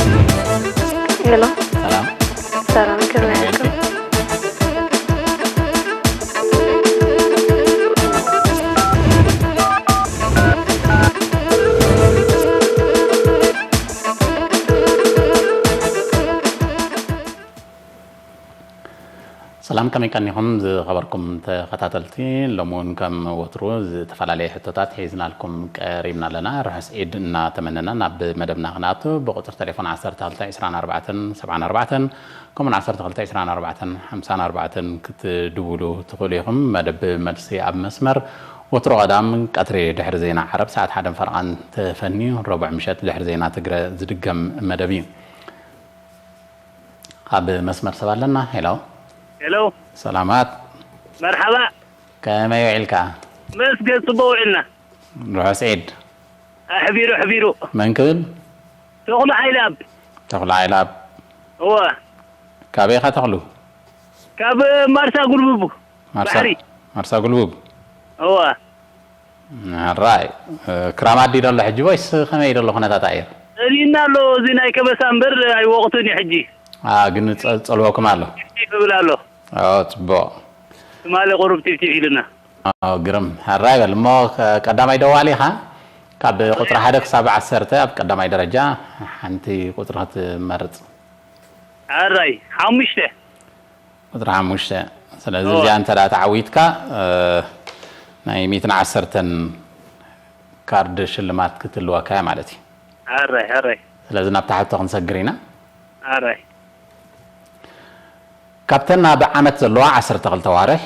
ሄሎ፣ ሰላም። ሰላም፣ ከመይ ኣለኩም? ሰላም፣ ከመይ ቀኒኹም ዝኸበርኩም ተኸታተልቲ? ሎሚ እውን ከም ወትሩ ዝተፈላለየ ሕቶታት ሒዝናልኩም ቀሪብና ኣለና። ርሑስ ዒድ እናተመነና ናብ መደብና ክንኣቱ ብቁፅሪ ቴሌፎን ዓሰርተ ክልተ ዕስራን ኣርባዕተን ሰብዓን ኣርባዕተን ከምኡን ዓሰርተ ክልተ ዕስራን ኣርባዕተን ሓምሳን ኣርባዕተን ክትድውሉ ትኽእሉ ኢኹም። መደብ መልሲ ኣብ መስመር ወትሩ ቀዳም ቀትሪ ድሕሪ ዜና ዓረብ ሰዓት ሓደን ፈረቓን ተፈንዩ ረቡዕ ምሸት ድሕሪ ዜና ትግረ ዝድገም መደብ እዩ። ኣብ መስመር ሰብ ኣለና። ሄሎ ሄሎ ሰላማት፣ መርሓባ ከመይ ውዒልካ? መስገን ጽቡቅ ውዒልና ርሑስ ዒድ። ኣሕቢሩ ኣሕቢሩ መን ክብል? ተኽሉ ሓይለኣብ ተኽሉ ሓይለኣብ። እወ ካበይ ኢኻ ተኽሉ? ካብ ማርሳ ጉልብቡ ማርሳ ባሕሪ ማርሳ ጉልቡብ። እወ ራይ ክራማት ድዩ ዘሎ ሕጂ ወይስ ከመይ ዘሎ ኩነታት ኣየር? እዚና ኣሎ እዚ ናይ ከበሳ እምበር ኣይወቕቱን እዩ ሕጂ አ፣ ግን ጸ- ጸልወኩም ኣሎ። ይብል ኣሎ ኦ፣ ጽቡቕ። ትማሊ ቁሩብ ቲፍቲፍ ኢልና ኦ፣ ግርም። ሕራይ በል እሞ ከ- ቀዳማይ ደዋሊ ኢኻ። ካብ ቁጽሪ ሓደ ክሳብ ዓሰርተ ኣብ ቀዳማይ ደረጃ ሓንቲ ቁጽሪ ክትመርጽ። ኣራይ ሓሙሽተ ቁጽሪ ሓሙሽተ። ስለዚ እዚኣ እንተ ደኣ ተዓዊትካ፣ እ፣ ናይ ሚእትን ዓሰርተን ካርድ ሽልማት ክትህልወካ እያ ማለት እዩ። ኣራይ ኣራይ ስለዚ ናብታ ሕቶ ክንሰግር ኢና። ኣራይ ካብተን ኣብ ዓመት ዘለዋ ዓሰርተ ክልተ ኣዋርሕ፣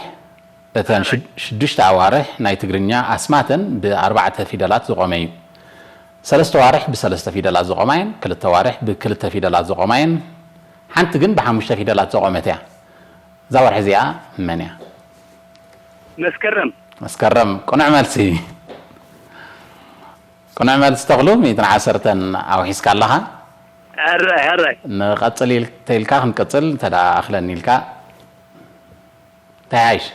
እተን ሽድ- ሽዱሽተ ኣዋርሕ ናይ ትግርኛ ኣስማተን ብኣርባዕተ ፊደላት ዝቖመ እዩ። ሰለስተ ኣዋርሕ ብሰለስተ ፊደላት ዝቖማ እየን፣ ክልተ ኣዋርሕ ብክልተ ፊደላት ዝቖማ እየን፣ ሓንቲ ግን ብሓሙሽተ ፊደላት ዝቖመት እያ። እዛ ወርሒ እዚኣ መን እያ? መስከረም መስከረም። ቅኑዕ መልሲ። ቅኑዕ መልሲ ተኽሉ፣ ሚእትን ዓሰርተን ኣውሒስካ ኣለኻ። ኣራይ ኣራይ ንቐጽል ኢል- ተኢልካ ክንቅጽል እንተ ደኣ ኣኽለኒ ኢልካ እንታይ ሓይሽ?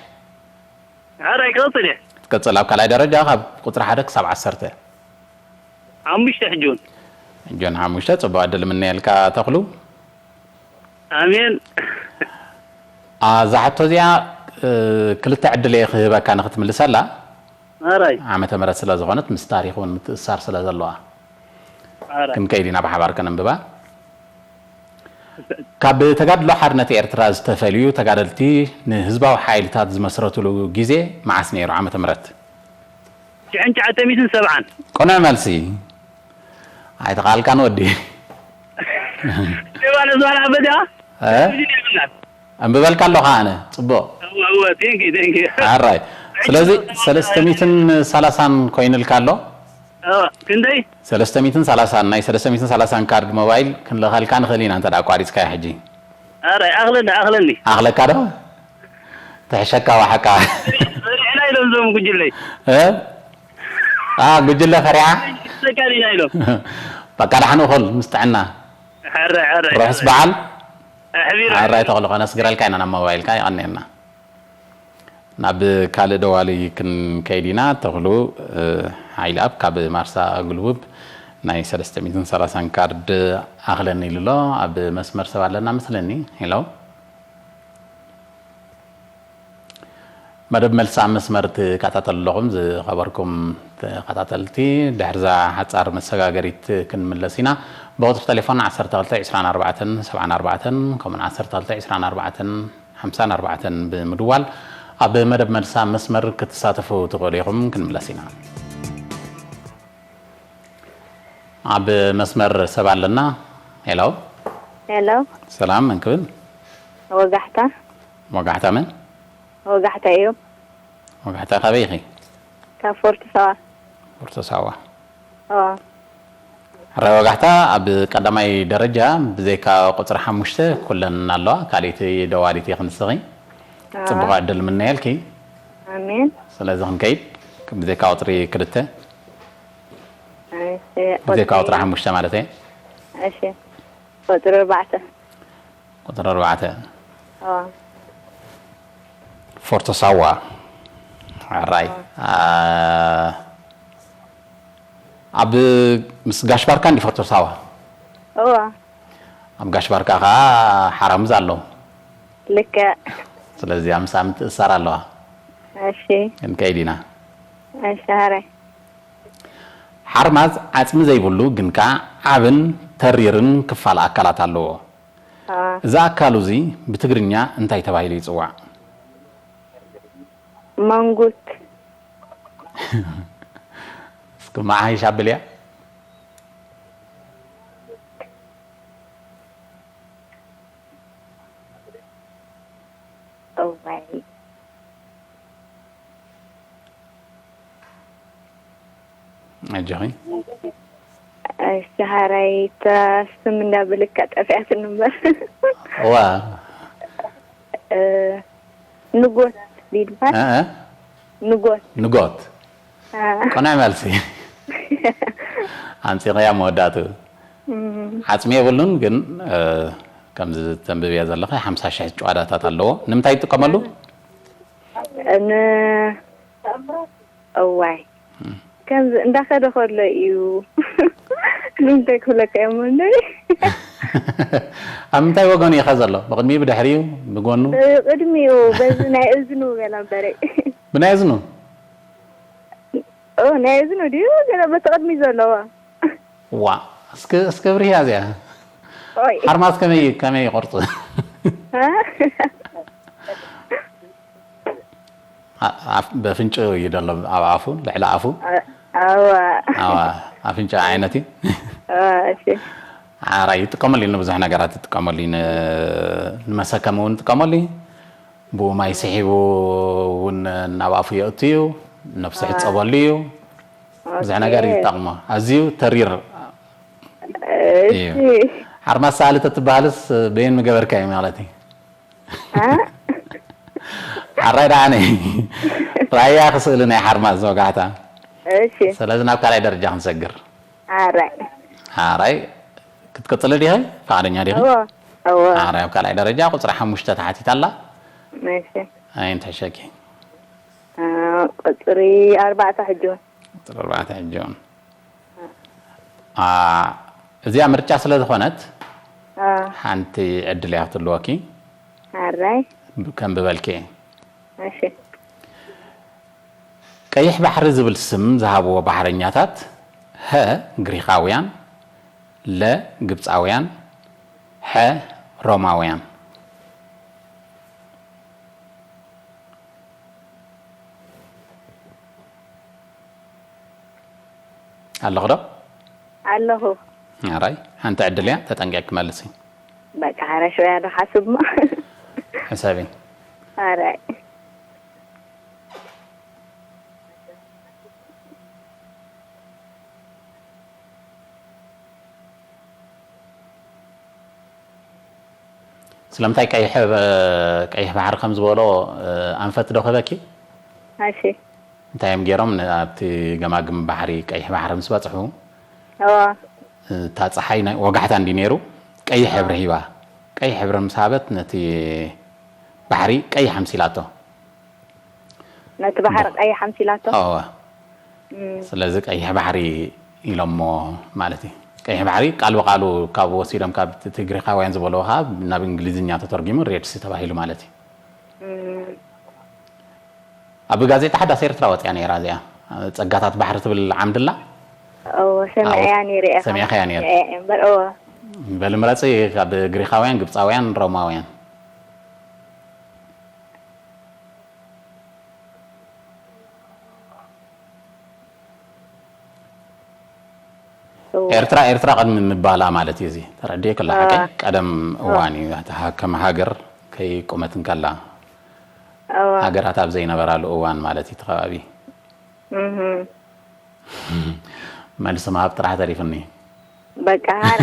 ኣራይ ክቐጽል እየ ትቅጽል ኣብ ካልኣይ ደረጃ ካብ ቁጽሪ ሓደ ክሳብ ዓሰርተ። ሓሙሽተ ሕጂ እውን ሕጂ እውን ሓሙሽተ። ጽቡቕ ዕድል እምነየልካ ተኽሉ። ኣሜን ኣዛ ሕቶ እዚኣ፣ እ፣ ክልተ ዕድል እየ ክህበካ ንኽትምልሰላ። ኣራይ ዓመተ ምህረት ስለ ዝኾነት ምስ ታሪኽ እውን ምትእስሳር ስለ ዘለዋ። ኣራይ ክንከይድ ኢና ብሓባር ከነንብባ። ካብ ተጋድሎ ሓርነት ኤርትራ ዝተፈልዩ ተጋደልቲ ንህዝባዊ ሓይልታት ዝመስረትሉ ግዜ መዓስ ነይሩ? ዓመተ ምህረት? ሽሕን ትሽዓተ ሚእትን ሰብዓን ቅኑዕ መልሲ። ኣይተኻልካን ወዲ። ሌባ ነዝባን ዓበዳ እ? እዚ የብላን ኣንብበልካ ኣለኹ ኣነ። ጽቡቕ። እወ እወ ቴንኪ ቴንኪ ኣራይ። ስለዚ ሰለስተ ሚእትን ሰላሳን ኮይኑልካ ኣሎ። እወ ክንደይ ሰለስተ ሚእትን ሰላሳን፣ ናይ ሰለስተ ሚእትን ሰላሳን ካርድ ሞባይል ክንልኸልካ ንኽእል ኢና እንተ ደኣ ኣቋሪጽካዮ ሕጂ። ኣራይ ኣኽለኒ ኣኽለኒ ኣኽለካ ዶ? ትሕሸካ ዋሓካ። ፈሪሕና ኢሎም ዞም ጉጅለይ እ? ኣ፣ ጉጅለ ፈሪሓ? ሰካን ኢና ኢሎም በቃ ደሓን እኹል ምስ ጥዕና። ኣራይ ኣራይ ርሑስ በዓል። ኣሕቢሩ ኣራይ ተኽሉ ከነስግረልካ ኢና ናብ ሞባይልካ፣ የቐንየልና። ናብ ካልእ ደዋሊ ክንከይድ ኢና። ተኽሉ፣ እ፣ ሓይለኣብ ካብ ማርሳ ጉልቡብ ናይ ሰለስተ ሚእትን ሰላሳን ካርድ ኣኽለኒ ኢሉ ኣሎ። ኣብ መስመር ሰብ ኣለና መስለኒ። ሄሎ። መደብ መልሲ ኣብ መስመር ትከታተሉ ኣለኹም ዝኸበርኩም ተኸታተልቲ። ድሕርዛ ሓጻር መሰጋገሪት ክንምለስ ኢና። ብቁጽሪ ቴሌፎን ዓሰርተ ክልተ ዕስራን ኣርባዕተን ሰብዓን ኣርባዕተን ከምኡን ዓሰርተ ክልተ ዕስራን ኣርባዕተን ሓምሳን ኣርባዕተን ብምድዋል ኣብ መደብ መልሲ ኣብ መስመር ክትሳተፉ ትኽእሉ ኢኹም። ክንምለስ ኢና። ኣብ መስመር ሰብ ኣለና። ሄሎ። ሄሎ፣ ሰላም፣ መን ክብል? ወጋሕታ። ወጋሕታ መን? ወጋሕታ እዮም። ወጋሕታ ካበይ ኢኺ? ካብ ፎርት ሰዋ። ፎርቶ ሳዋ። ኦ፣ ሕራይ ወጋሕታ፣ ኣብ ቀዳማይ ደረጃ ብዘይካ ቁጽሪ ሓሙሽተ ኩለን ኣለዋ። ካልኣይቲ ደዋሊት ኢኺ ንስኺ። ኦ፣ ጽቡቕ ዕድል ምነየልኪ። ኣሜን። ስለዚ ክንከይድ፣ ብዘይካ ቁጽሪ ክልተ፣ እሺ፣ ብዘይካ ቁጽሪ ሓሙሽተ ማለት እየ። እሺ፣ ቁጽሪ ኣርባዕተ። ቁጽሪ ኣርባዕተ። ኦ፣ ፎርቶ ሳዋ። ሕራይ። ኣ፣ ኣብ ምስ ጋሽ ባርካ እንዲ ፎርቶ ሳዋ። ኦ፣ ኣብ ጋሽ ባርካ ከኣ ሓራምዝ ኣሎ። ልክዕ። ስለዚ ኣምሳ ምትእሳር ኣለዋ። እሺ። ክንከይድ ኢና። እሺ፣ ሃራይ። ሓርማዝ ዓጽሚ ዘይብሉ ግን ከኣ ዓብን ተሪርን ክፋል ኣካላት ኣለዎ። ኣዋ። እዚ ኣካሉ እዚ ብትግርኛ እንታይ ተባሂሉ ይጽዋዕ? መንጉት። እስኪ መዓይሽ ኣብልያ። እዋይ። ኣጆኺ። እሺ፣ ሃራይ እታ ስም እንዳበልካ ጠፊኣትኒ እምበር። እዋ። እ፣ ንጎት ድዩ ዝበሃል? እ፣ እ? ንጎት። ንጎት። አ። ቅኑዕ መልሲ። ኣምጺእኽያ መወዳእትኡ። እም። ዓጽሚ የብሉን፣ ግን፣ እ፣ ከምዚ ተንብብያ ዘለኺ ሓምሳ ሽሕ ጭዋዳታት ኣለዎ። ንምንታይ ይጥቀመሉ? ን-፣ እዋይ። እም። ከምዚ እንዳኸደ ከሎ እዩ። ንምንታይ ክብለካ እዮም እንደ ኣብ ምንታይ ወገኑ እዩ ከ ዘሎ? ብቕድሚኡ፣ ብድሕሪኡ፣ ብጎኑ? ብቕድሚኡ፣ በዚ ናይ እዝኑ ገለ እምበረይ። ብናይ እዝኑ? ኦ፣ ናይ እዝኑ ድዩ? ገለ በቲ ቅድሚ ዘለዎ። ዋ፣ እስከ፣ እስከ ብርህያ እዚኣ። ኦይ። ሓርማዝ ከመይ፣ ከመይ ይቆርጽ? እ? ኣ-፣ ኣፍ-፣ በፍንጭ እዩ ዘሎ ኣብ ኣፉ፣ ልዕሊ ኣፉ። ኣ-፣ ኣዋ። ኣዋ፣ ኣፍንጫ ዓይነት እዩ። ኣዋ፣ እሺ። ሓራይ ይጥቀመሉ እዩ፣ ንብዙሕ ነገራት ይጥቀመሉ እዩ። ን-፣ ንመሰከሚ እውን ይጥቀመሉ እዩ። ብኡ ማይ ስሒቡ እውን ናብ ኣፉ የእቱ እዩ። ነብሱ ኣ። ሕጸበሉ እዩ። ብዙሕ ኦኬ። ነገር ይጠቕሞ። ኣዝዩ ተሪር እዩ። እሺ። ሓርማዝ ሰኣሊ ተትበሃልስ በየን ምገበርካዮ ማለት እዩ? እ? ሓራይ ደኣ ነይ። ራያ ክስእሊ ናይ ሓርማዝ ወጋሕታ። እሺ። ስለዚ ናብ ካልኣይ ደረጃ ክንሰግር። ሓራይ። ሓራይ ክትቅጽሊ ዲኺ? ፍቓደኛ ዲኺ? እወ፣ እወ። ሓራይ ኣብ ካልኣይ ደረጃ ቁጽሪ ሓሙሽተ ተሓቲታ ኣላ። እሺ። ኣይንትሕሸኪ። እ፣ ቁጽሪ ኣርባዕተ ሕጂ እውን። ቁጽሪ ኣርባዕተ ሕጂ እውን። ኣ፣ እዚኣ ምርጫ ስለ ዝኾነት፣ ኣ። ሓንቲ ዕድል እያ ክትህልወኪ። ኣራይ። ከንብበልኪ። እሺ። ቀይሕ ባሕሪ ዝብል ስም ዝሃብዎ ባሕረኛታት፣ ሀ፣ ግሪኻውያን፣ ለ፣ ግብጻውያን፣ ሐ፣ ሮማውያን። ኣለኹ ዶ? ኣለኹ። ኣራይ፣ ሓንቲ ዕድል እያ፣ ተጠንቂቕኪ መልሲ። በቃ፣ ሓረ ሽወያ ዶ ሓስብማ። ሕሰቢ። ኣራይ። ስለምንታይ ቀይሕ፣ ቀይሕ ባሕሪ ከም ዝበሎ፣ እ፣ ኣንፈት ዶ ክህበኪ? እሺ። እንታይ እዮም ገይሮም? ን-፣ ኣብቲ ገማግም ባሕሪ፣ ቀይሕ ባሕሪ ምስ በጽሑ፣ እዋ። እታ ጸሓይ ናይ ወጋሕታ እንዲ ነይሩ፣ ቀይሕ ሕብሪ ሂባ። ቀይሕ ሕብሪ ምስ ሃበት፣ ነቲ ባሕሪ ቀይሕ ኣምሲላቶ። ነቲ ባሕሪ ቀይሕ ኣምሲላቶ? እዋ። እም። ስለዚ ቀይሕ ባሕሪ ኢሎሞ ማለት እዩ። ቀይሕ ባሕሪ ቃል ብቃሉ ካብ ወሲዶም፣ ካብ እቲ ግሪኻውያን ዝበልዎ፣ ከዓ ናብ እንግሊዝኛ ተተርጒሙ ሬድ ሲ ተባሂሉ ማለት እዩ። እም። ኣብ ጋዜጣ ሓዳስ ኤርትራ ወፂኣ ነይራ እዚኣ። ጸጋታት ባሕሪ ትብል ዓምዲ ኣላ። እወ፣ ሰሚዐያ ኣብኡ ነይረ እየ። ሰሚዕካያ ነይረ። ሰሚዐያ እየ እምበር፣ እወ። በሊ ምረፂ፣ ካብ ግሪኻውያን፣ ግብፃውያን፣ ሮማውያን። እወ። ኤርትራ፣ ኤርትራ ቅድሚ ምባላ ማለት እዩ። እዚ ተረዲኤ ከላ፣ እወ። ሓቀይ ቀደም፣ እወ። እዋን እዩ። እታ ሃ-፣ ከም ሃገር ከይቆመት እንከላ፣ እወ። ሃገራት ኣብ ዘይነበራሉ እዋን ማለት እዩ፣ እቲ ከባቢ። እህ። መልሲ ምሃብ ጥራሕ ተሪፍኒ። በቃ፣ ሃረ።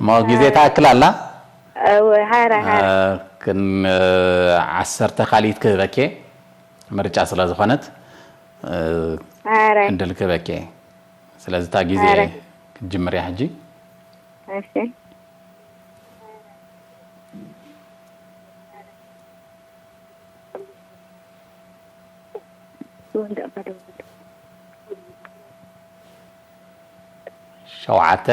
እሞ ግዜ እወ። ትኣክል ኣላ? እወ፣ ሃረ፣ ሃረ። እ፣ ክን-፣ እ፣ ዓሰርተ ካልኢት ክህበኪ፣ ምርጫ ስለ ዝኾነት፣ እ፣ ሃረ። ዕድል ክህበኪ። ስለዚ እታ ግዜ ሃረ። ክትጅምር እያ ሕጂ። እሺ። ሸውዓተ።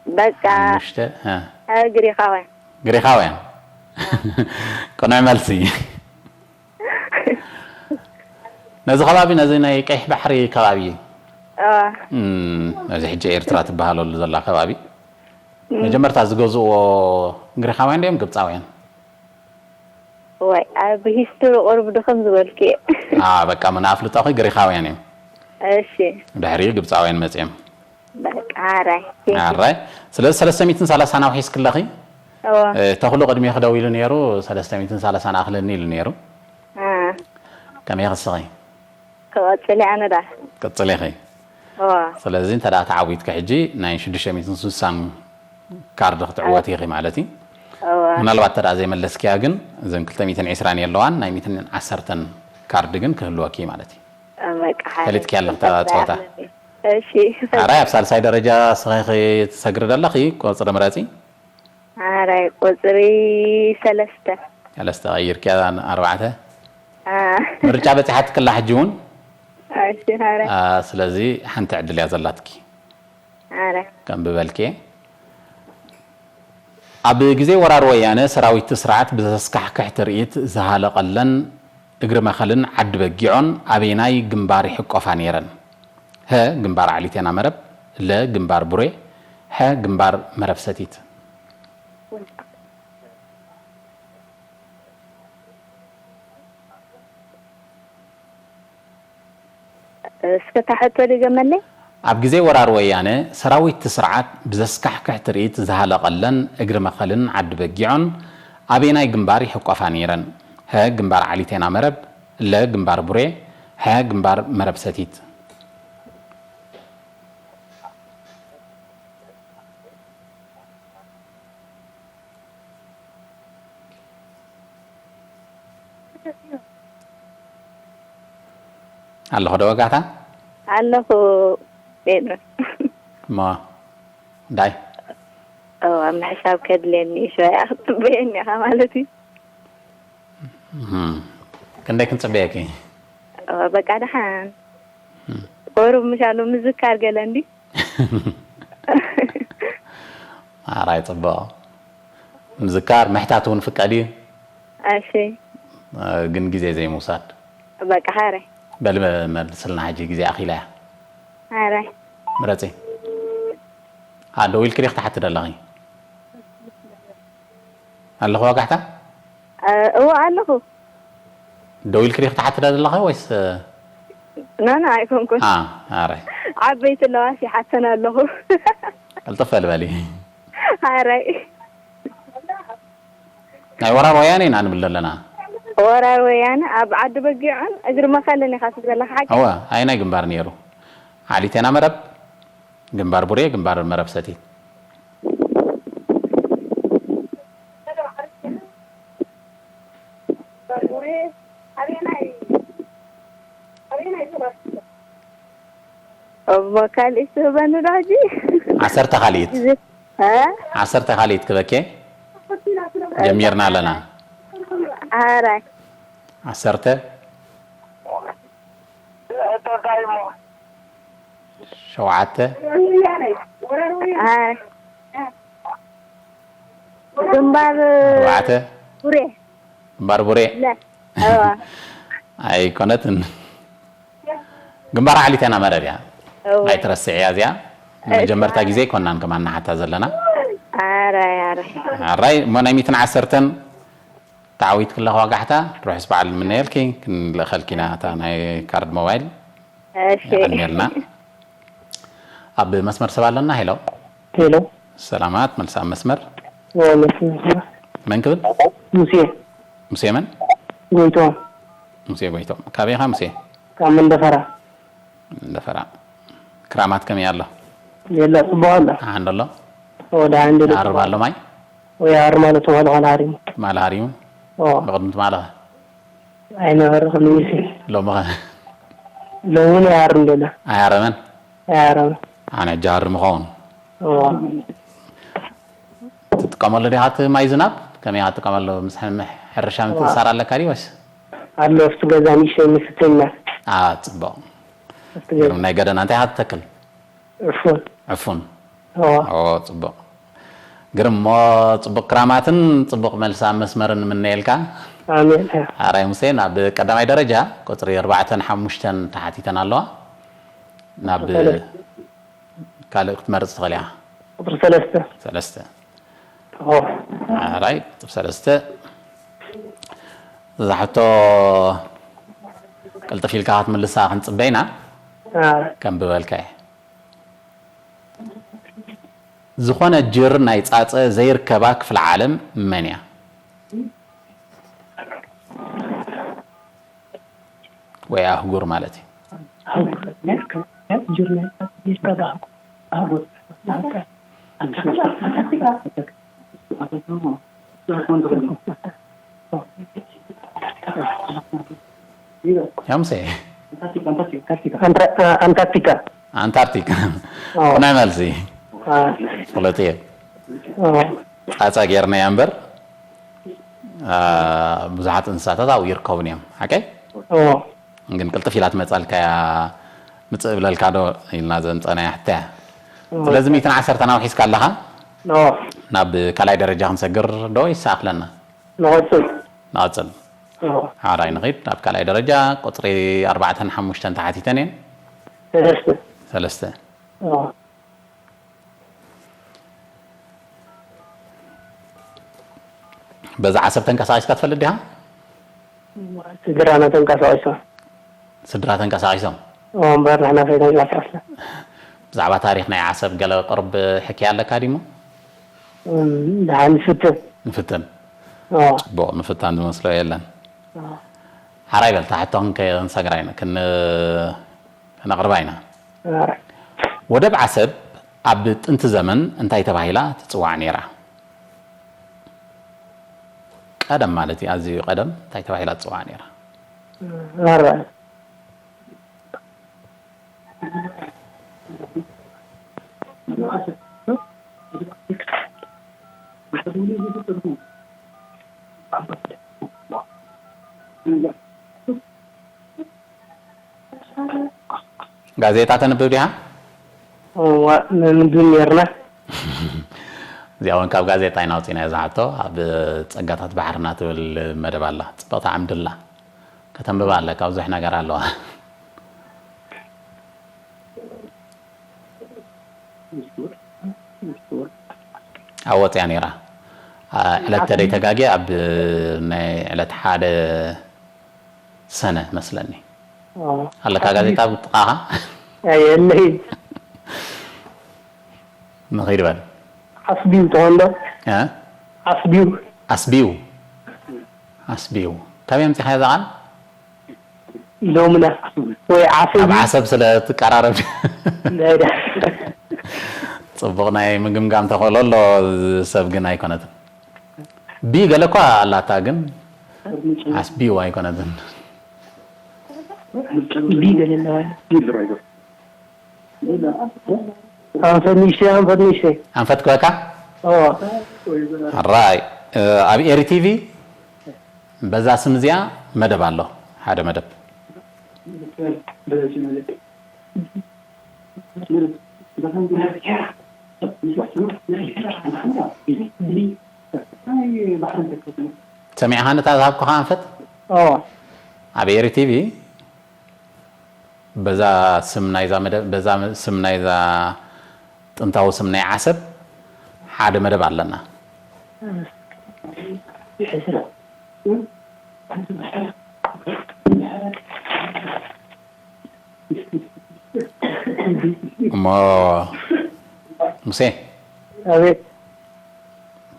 በቃ። ሓሙሽተ፣ እ። እ፣ ግሪኻውያን። ግሪኻውያን። ቅኑዕ መልሲ። ነዚ ከባቢ፣ ነዚ ናይ ቀይሕ ባሕሪ ከባቢ፣ እ። እም፣ ነዚ ሕጂ ኤርትራ ትበሃለሉ ዘላ ከባቢ፣ እም። መጀመርታ ዝገዝእዎ ግሪኻውያን ድዮም ግብጻውያን? ወይ፣ ኣብ ሂስትሪ ቁሩብ ድኽም ዝበልኩ እየ። አ፣ በቃ፣ ምን ኣፍልጦኺ ግሪኻውያን እዮም። እሺ። ድሕሪኡ ግብጻውያን መጺኦም። በቃ፣ ኣራይ። ኣራይ። ስለዚ ሰለስተ ሚእትን ሰላሳን ኣውሒስክለኺ፣ እወ። እ፣ ተኽሉ ቅድሚኺ ደው ኢሉ ነይሩ፣ ሰለስተ ሚእትን ሰላሳን ኣኽለኒ ኢሉ ነይሩ። እ። ከመይ ክስኺ? ክቐጽል እየ ኣነ ዳ። ቅጽል ኢኺ። እወ። ስለዚ እንተ ደኣ ተዓዊትኪ ሕጂ ናይ ሽዱሽተ ሚእትን ስሳን ካርድ ክትዕወቲ ኢኺ ማለት እዩ። እወ። ምናልባት እንተ ደኣ ዘይመለስክያ ግን እዘን ክልተ ሚእትን ዕስራን የለዋን፣ ናይ ሚእትን ዓሰርተን ካርድ ግን ክህልወኪ ማለት እዩ። በቃ፣ ሓደ ፈሊጥኪ ኣለኺ እታ ጸወታ። ኣለኒ። እሺ። ኣራይ ኣብ ሳልሳይ ደረጃ ስኺ ትሰግሪ ዘለኺ ቁጽሪ ምረጺ። ኣራይ ቁጽሪ ሰለስተ። ሰለስተ ቀይርክያ ኣርባዕተ። አ። ምርጫ በጺሓትክላ ሕጂ እውን። እሺ፣ ኣራይ። አ፣ ስለዚ ሓንቲ ዕድል እያ ዘላትኪ። ኣረ። ከንብበልኪ። ኣብ ግዜ ወራር ወያነ ሰራዊት ስርዓት ብዘስካሕክሕ ትርኢት ዝሃለቐለን እግሪ መኸልን ዓዲ በጊዖን ኣበየናይ ግንባር ይሕቆፋ ነይረን? ሀ፣ ግንባር ዓሊቴና መረብ፣ ለ፣ ግንባር ቡሬ፣ ሐ፣ ግንባር መረብ ሰቲት። እስከ እታ ሕቶ ድገመለይ። ኣብ ግዜ ወራር ወያነ ሰራዊት እቲ ስርዓት ብዘስካሕክሕ ትርኢት ዝሃለቐለን እግሪ መኸልን ዓዲ በጊዖን ኣበየናይ ግንባር ይሕቆፋ ነይረን? ሀ፣ ግንባር ዓሊቴና መረብ፣ ለ፣ ግንባር ቡሬ፣ ሐ፣ ግንባር መረብ ሰቲት። ኣለኹ ዶ ወጋሕታ? ኣለኹ ጴጥሮስ። እሞ ዳይ? እዋ፣ ምሕሳብ ከድልየኒ እዩ፣ ሽባይ ክትጽበየኒ ኢኻ ማለት እዩ። እም፣ ክንደይ ክንጽበየኪ? እዋ፣ በቃ ደሓን። እም። ቁሩብ ምሻሉ ምዝካር ገለ እንዲ። ኣራይ ጽቡቕ። ምዝካር፣ ምሕታት እውን ፍቃድ እዩ። እሺ። እ፣ ግን ግዜ ዘይምውሳድ። በቃ፣ ሃረ። በሊ መ-፣ መልስልና ሕጂ፣ ግዜ ኣኺላ እያ። ሃረ። ምረጺ። ኣ፣ ደው ኢልኪ ዲኺ ትሓቲ ዘለኺ? ኣለኹ ወጋሕታ? እ፣ እወ ኣለኹ። ደው ኢልኪ ዲኺ ትሓትዳ ዘለኺ ወይስ? ኖ፣ ኖ፣ ኣይኮንኩን። ኣ፣ ኣረ። ዓበይቲ ኣለዋስ ይሓተን ኣለኹ። ቅልጥፍ በሊ በሊ። ኣረ። ናይ ወራር ወያነ ኢና ንብል ዘለና። ወራር ወያነ ኣብ ዓዲ በጊዖን እግሪ መኸልን ኢኻ ትብል ዘለኻ ሓቂ? እወ፣ ኣየናይ ግንባር ነይሩ? ዓሊቴና መረብ? ግንባር ቡሬ፣ ግንባር መረብ ሰቲት። እሞ ካልእ ትህበኒ ዶ ሕጂ? ዓሰርተ ካልኢት። እ? ዓሰርተ ካልኢት ክበኬ ጀሚርና ኣለና። ኣራይ። ዓሰርተ። ሸውዓተ። ኣይ። ግንባር ኣርባዕተ። ቡሬ። ግንባር ቡሬ። ለ። እዋ። ኣይኮነትን። ግንባር ዓሊቴና መረብ እያ። እዋ። ኣይትረስዕያ እዚኣ። እሺ። መጀመርታ ግዜ ኣይኮናን ከማን ንሓታ ዘለና። ኣራይ፣ ኣራይ። ኣራይ፣ እሞ ናይ ሚእትን ዓሰርተን ተዓዊት ክለኽ ዋጋሕታ፣ ርሑስ በዓል ንምነየልኪ፣ ክንልእኸልኪ ኢና እታ ናይ ካርድ ሞባይል። እሺ። የቐንየልና። ኣብ መስመር ሰብ ኣለና። ሄሎ። ሄሎ። ሰላማት፣ መልሲ ኣብ መስመር። ኦ፣ መስመር። መን ክብል? ሙሴ። ሙሴ መን? ጎይቶም። ሙሴ ጎይቶም። ካበይ ኢኻ ሙሴ? ካብ መንደፈራ። መንደፈራ። ክራማት ከመይ ኣሎ? የለ፣ ጽቡቕ ኣሎ። ደሓን ዶ ኣሎ? ኦ፣ ደሓን ዶ? ይዓርብ ኣሎ ማይ? ወይ ይዓርብ ማለት ትማሊ ኾነ ሃሪሙ። ትማሊ ሃሪሙ? ኦ። ብቕድሚ ትማሊ ኸ? ኣይነበረ፣ ክንምልስ እዩ። ሎሚ ኸ? ሎሚ እውን ኣይሃርም ዘሎ። ኣይሃረመን? ኣይሃረመን። ኣነ ሕጂ ሃርም ይኸውን። እዋ። ትጥቀመሉ ዲኻ እቲ ማይ ዝናብ? ከመይ ኢኻ ትጥቀመሉ? ምስ ሕም-፣ ሕርሻ እዋ። ምትእስሳር ኣለካ ድዩ ወይስ? ኣሎ፣ ኣብቲ ገዛ ንእሽተይ ንስተኛ። ኣ፣ ጽቡቕ። ኣብቲ ገዛ። ግርም ናይ ገደና። እንታይ ኢኻ ትተክል? ዕፉን። ዕፉን። እዎ። ኦ ጽቡቕ። ግርም እሞ ጽቡቕ ክራማትን ጽቡቕ መልሲ ኣብ መስመርን ንምነየልካ። ኣሜን። ኣራይ ሙሴ ናብ ቀዳማይ ደረጃ ቁጽሪ ኣርባዕተን ሓሙሽተን ተሓቲተን ኣለዋ። ናብ ካልእ ክትመርጽ ትኽእል ኢኻ። ቁጽሪ ሰለስተ። ሰለስተ። እዎ። ኣራይ ቁጽሪ ሰለስተ። እዛ ሕቶ ቅልጥፍ ኢልካ ክትምልሳ ክንጽበ ኢና። አ፣ ከንብበልካ እየ። ዝኾነ ጅር ናይ ጻጸ ዘይርከባ ክፍለ ዓለም መን እያ? ወይ ኣህጉር ማለት እዩ። ያምሴ ኣንታ-፣ አ፣ ኣንታርክቲካ። ኣንታርክቲካ ኦ። ናይ መልሲ አ፣ ፍለጥ እየ። ኦ፣ ጻጻ ጌርናያ እምበር አ፣ ብዙሓት እንስሳታት ኣብኡ ይርከቡን እዮም። ሓቀይ ኦ፣ ግን ቅልጥፍ ኢላ ትመጻልካ እያ። ምጽእ ብለልካ ዶ ኢልና ዘምጸናያ ሕቶ እያ። ስለዚ ሚእትን ዓሰርተን ኣውሒስካ ኣለኻ። ኦ፣ ናብ ካልኣይ ደረጃ ክንሰግር ዶ ይሰኣኽለና? ንቐጽል። ንቐጽል። ኦ፣ ሓራይ ንኺድ ናብ ካልኣይ ደረጃ ቁጽሪ ኣርባዕተን ሓሙሽተን ተሓቲተን እየን። ሰለስተ። ሰለስተ። ኦ፣ በዛ ዓሰብ ተንቀሳቒስካ ትፈልጥ ዲኻ? ስድራና ተንቀሳቒሶም። ስድራ ተንቀሳቒሶም። ኦ፣ እምበር ንሕና ከይተንቀሳቐስና። ብዛዕባ ታሪኽ ናይ ዓሰብ ገለ ቅርብ ሕክያ ኣለካ ዲሞ? እም፣ ደሓን ንፍትን። ንፍትን። ኦ፣ ጽቡቕ ምፍታን ዝመስሎ የለን። ኦ፣ ሓራይ በል ታሕቶ ክንሰግራ ኢና ክን-፣ ክነቕርባ ኢና። ኦ። ወደብ ዓሰብ ኣብ ጥንቲ ዘመን እንታይ ተባሂላ ትጽዋዕ ነይራ? ቀደም ማለት እዩ፣ ኣዝዩ ቀደም እንታይ ተባሂላ ትጽዋዕ ነይራ? ኣረ፣ ጋዜጣ ተንብብ ዲኻ? እዋ፣ ነንብብ ነርና። እዚኣ እውን ካብ ጋዜጣ ኢና ኣውፂእናዮ ዝሓቶ። ኣብ ፀጋታት ባሕርና ትብል መደብ ኣላ፣ ፅብቕቲ ዓምዲ ኣላ፣ ከተንብባ ኣለካ፣ ብዙሕ ነገር ኣለዋ። ኣብ ወፅያ ነይራ። አ፣ ዕለት ተደይ ተጋጌ ኣብ ናይ ዕለት ሓደ ሰነ መስለኒ። ኣለካ ጋዜጣ ኣብ ጥቓኻ? ኣየለይ። ንኺድ በል። ዓስቢው ተኾን ዶ? እ? ዓስቢው። ኣስቢው። ኣስቢው። ካበይ ኣምፂኻዮ እዛ ቃል? ኢሎምና ወይ ዓሰብ። ኣብ ዓሰብ ስለ ትቀራረብ። ናይ ዳ-፣ ፅቡቕ ናይ ምግምጋም ተኽእሎ ኣሎ፣ ሰብ ግን ኣይኮነትን። ቢ ገለ እኳ ኣላታ ግን ኣስቢው ኣይኮነትን። ቢ ገለ ኣለዋ። ኣንፈት ንእሽተይ፣ ኣንፈት ንእሽተይ። ኣንፈት ክበካ? ኦ። ራይ፣ እ፣ ኣብ ኤሪ ቲቪ በዛ ስም እዚኣ መደብ ኣሎ። ሓደ መደብ። ሰሚዕኻ ነታ ዝሃብኩኻ ኣንፈት? ኦ። ኣብ ኤሪ ቲቪ በዛ ስም ናይዛ መደብ፣ በዛ ስም ናይዛ ጥንታዊ ስም ናይ ዓሰብ ሓደ መደብ ኣለና። እሞ ሙሴ፣ ኣቤት።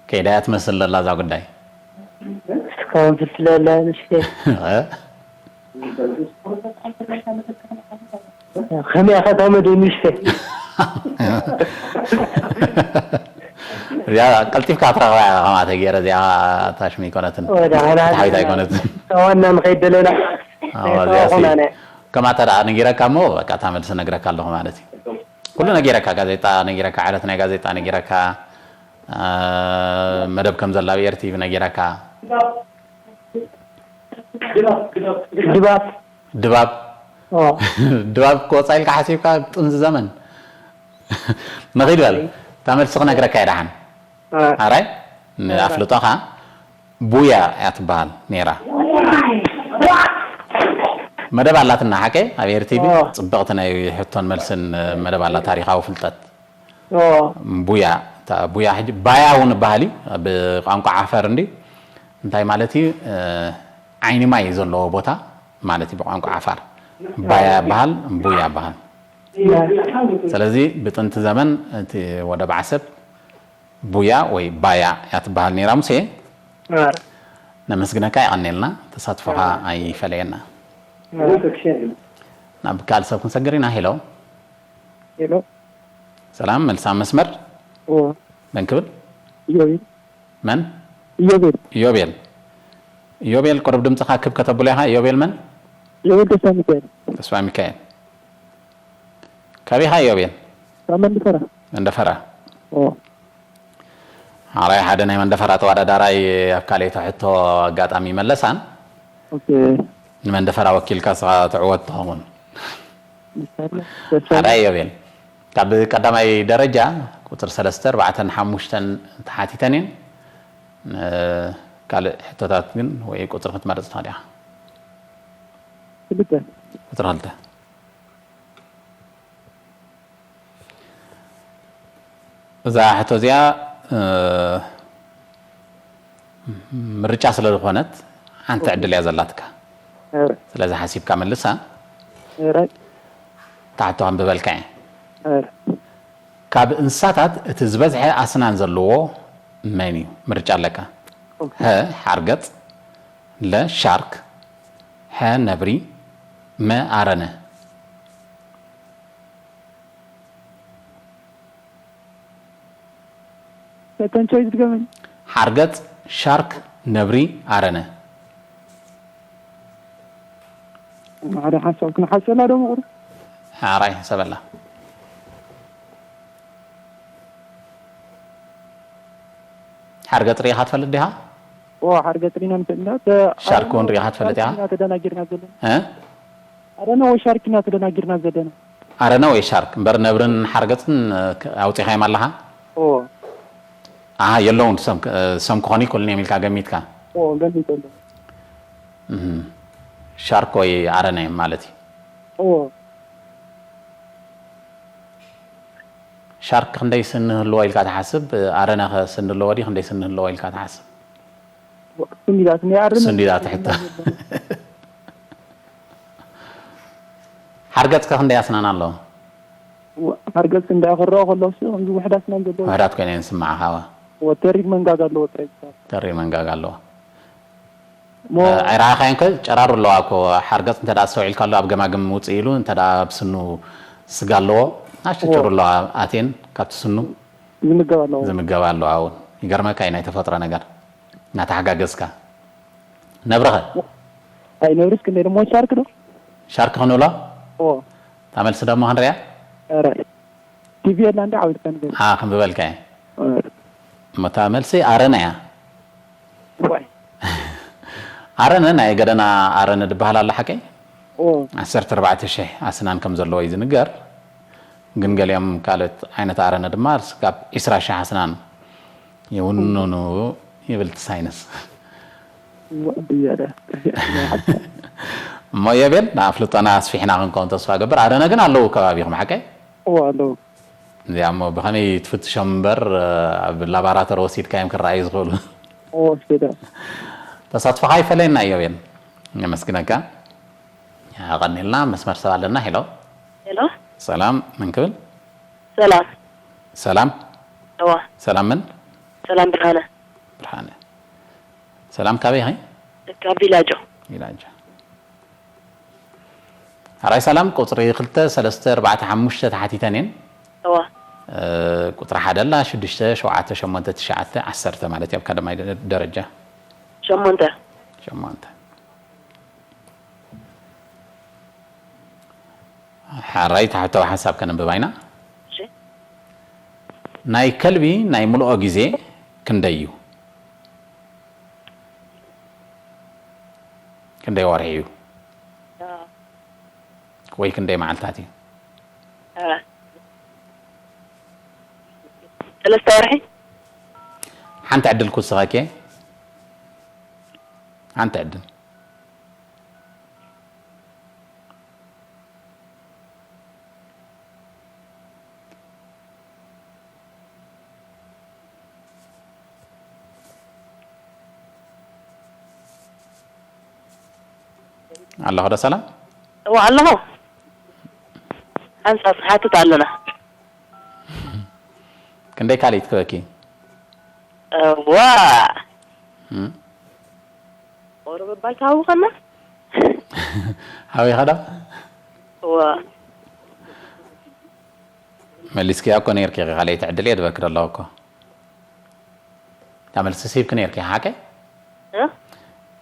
ከይዳ እያ ትመስል ዘላ እዛ ጉዳይ። እስካሁን ፍትለላ ንሽተ። እ? ከመይ ኣኸታ መደብ ንሽተ? እዚኣ ቀልጢፍካ ትረኽባ ኢኻ፣ ከምኣ ተገይረ እዚኣ ታሽሚ ኣይኮነትን። ወደ ሓና ታሕዊት ኣይኮነትን። ዋና ንኸይድ ደለና። ኣዎ፣ እዚኣ ሲ-፣ ኾናነ። ከምኣ ተደኣ ነጊረካ እሞ በቃ እታ መልሲ ነግረካ ኣለኹ ማለት እዩ። ኩሉ ነጊረካ፣ ጋዜጣ ነጊረካ፣ ዕለት ናይ ጋዜጣ ነጊረካ፣ አ፣ መደብ ከም ዘላ ኣብ ኤር ቲቪ ነጊረካ። ድባብ። ድባብ፣ ኦ። ድባብ ክወፃ ኢልካ ሓሲብካ ጥንዚ ዘመን። ንኺድ በል። እታ መልሲ ክነግረካ እየ ደሓን። ኣራይ ንኣፍልጦኻ ቡያ እያ ትበሃል ነይራ። መደብ ኣላትና ሓቀይ ኣብ ኤርቲቪ ጽብቕቲ ናይ ሕቶን መልስን መደብ ኣላ፣ ታሪኻዊ ፍልጠት። ቡያ እታ ቡያ ሕጂ ባያ እውን ይበሃል እዩ ብቋንቋ ዓፋር እንዲ እንታይ ማለት እዩ? ዓይኒ ማይ ዘለዎ ቦታ ማለት እዩ ብቋንቋ ዓፋር። ባያ ይበሃል፣ ቡያ ይበሃል። ስለዚ ብጥንቲ ዘመን እቲ ወደብ ዓሰብ ቡያ ወይ ባያ እያ ትበሃል ነይራ። ሙሴ ነመስግነካ፣ የቐኔልና፣ ተሳትፎኻ ኣይፈለየና። ናብ ካልእ ሰብ ክንሰግር ኢና። ሄሎ። ሄሎ። ሰላም፣ መልሳ መስመር። እዎ። መን ክብል? ኢዮቤል። መን? ኢዮቤል። ኢዮቤል። ኢዮቤል፣ ቁሩብ ድምፅኻ ክብ ከተብሎ ኢኻ። ኢዮቤል መን? ኢዮቤል ተስፋ ሚካኤል። ተስፋ ሚካኤል። ካበይ ኢኻ ኢዮቤል? ካብ መንደፈራ። መንደፈራ። እዎ። ሓራይ ሓደ ናይ መንደፈራ ተወዳዳራይ ኣብ ካልኣይቲ ሕቶ ኣጋጣሚ መለሳን ኦኬ። ንመንደፈራ ወኪልካ ስኻ ትዕወት ትኸውን። ሓራይ ኢዮቤል። ካብ ቀዳማይ ደረጃ ቁፅሪ ሰለስተ፣ ኣርባዕተን ሓሙሽተን ተሓቲተን እየን። ካልእ ሕቶታት ግን ወይ ቁፅሪ ክትመርፅ ትኽእል ኢኻ። ክልተ። ቁፅሪ ክልተ። እዛ ሕቶ እዚኣ ምርጫ ስለ ዝኾነት ሓንቲ ዕድል እያ ዘላትካ። ስለዚ ሓሲብካ መልሳ። ታሕቶ ከንብበልካ እየ። ካብ እንስሳታት እቲ ዝበዝሐ ኣስናን ዘለዎ መን እዩ? ምርጫ ኣለካ። ሀ ሓርገጽ፣ ለ ሻርክ፣ ሐ ነብሪ፣ መ ኣረነ። ሓርገጽ፣ ሻርክ፣ ነብሪ፣ ኣረነ። ሓደ ሓሳብ ክንሓሰላ ዶ ምቑር? ሓራይ ሓሰበላ። ሓርገጽ ርኢኻ ትፈልጥ ዲኻ? ኦ ሓርገጽ ርኢና ንፈልጥ ኢና። ሻርክ እውን ርኢኻ ትፈልጥ ኢኻ? ተደናጊርና ዘለና። እ? ኣረነ ወይ ሻርክ ኢና ተደናጊርና ዘለና። ኣረነ ወይ ሻርክ እምበር ነብርን ሓርገጽን ኣውጺኻዮም ኣለኻ? ኦ። ኣሃ የለውን፣ ሰም ክኾኑ ይክእሉን እዮም ኢልካ ገሚትካ? ኦ ገሚት ኣሎ። ሻርክ ወይ ኣረነ እዮም ማለት እዩ። ኦ። ሻርክ ክንደይ ስኒ ህልዎ ኢልካ ትሓስብ? ኣረነ ከ ስኒ ኣለዎ ድዩ? ክንደይ ስኒ ህልዎ ኢልካ ትሓስብ? ስንዲዳት ናይ ኣረነ ስንዲዳት ሕቶ። ሓርገጽ ከ ክንደይ ኣስናን ኣለዎ? ሓርገጽ እንዳኸረኦ ከለኩ ከምዚ ውሕዳት ናን ዘለዎ ውሕዳት ኮይነ ይስማዓኻ። ወተሪር መንጋጋ ኣለዎ ጥራይ። ተሪር መንጋጋ ኣለዎ። ኣይረኣኻዮን ከ ጨራሩ ኣለዋ እኮ። ሓርገጽ እንተ ኣስተውዒልካ ኣሎ ኣብ ገማግም ውፅእ ኢሉ እንተ ኣብ ስኑ ስጋ ኣለዎ ናሽተቸሩ ኣለዋ። ኣቴን ካብቲ ስኑ ዝምገብ ኣለዎ። ዝምገብ ኣለዋ እውን። ይገርመካ እዩ ናይ ተፈጥሮ ነገር እናተሓጋገዝካ። ነብርኸ? ኣይ ነብርስ ክንደይ ደሞ ሻርክ ዶ? ሻርክ ክንብሎ? ኦ። እታ መልሲ ደሞ ክንሪያ? ኧረ ቲቪ የላ እንዲ ዓውድካ ንገር። ኣ ክንብበልካ እየ። ኧረ። እሞ እታ መልሲ ኣረነ እያ። ዋይ። ኣረነ ናይ ገደና ኣረነ ድበሃል ኣሎ ሓቀይ? ኦ። ዓሰርተ ኣርባዕተ ሽሕ ኣስናን ከም ዘለዎ እዩ ዝንገር። ግን ገሊኦም ካልኦት ዓይነት ኣረነ ድማ ስጋብ ዒስራ ሽሕ ኣስናን ይውንኑ ይብል እቲ ሳይንስ። እሞ የቤል ንኣፍልጦና ኣስፊሕና ክንከውን ተስፋ ገብር። ኣረነ ግን ኣለዉ ከባቢኹም ሓቀይ? እዎ ኣለዉ። እዚኣ እሞ ብኸመይ ትፍትሾም እምበር ኣብ ላባራቶሪ ወሲድካዮም ክረኣዩ ዝኽእሉ። እዎ ወሲደ። ተሳትፎኻ ይፈለየና ኢዮቤል። ነመስግነካ። ኣቐኒልና መስመር ሰብ ኣለና። ሄሎ። ሄሎ። ሰላም መን ክብል? ሰላም። ሰላም። እዋ። ሰላም መን? ሰላም ብርሃነ። ብርሃነ። ሰላም ካበይ ኢኺ? ካብ ቪላጆ። ቪላጆ። ኣራይ ሰላም ቁፅሪ ክልተ ሰለስተ ኣርባዕተ ሓሙሽተ ተሓቲተን እየን። እዋ። እ፣ ቁፅሪ ሓደ ኣላ ሽዱሽተ ሸውዓተ ሸሞንተ ትሽዓተ ዓሰርተ ማለት እዩ ኣብ ቀዳማይ ደ-፣ ደረጃ። ሸሞንተ። ሸሞንተ። ሓራይ ታሕታዊ ሓሳብ ከነንብባ ኢና። እሺ። ናይ ከልቢ ናይ ምልኦ ግዜ ክንደይ እዩ? ክንደይ ወርሒ እዩ? አ። ወይ ክንደይ መዓልታት እዩ? አ። ሰለስተ ወርሒ። ሓንቲ ዕድል ክውስኸኪ። ሓንቲ ዕድል። ኣለኹ ዶ ሰላም? እዋ ኣለኹ። ሓንሳብ ንሓትት ኣለና። ክንደይ ካልኢት ክበኪ? እዋ። እም። ቁሩብ እባ ኣይተሃውኸና። ሃዊኻ ዶ? እዋ። መሊስክያ እኮ ነይርኪ፣ ካልኣይቲ ዕድል እየ ዝበኪ ዘለኹ እኮ። እታ መልሲ ስሂብኪ ነይርኪ፣ ሓቀይ? እ?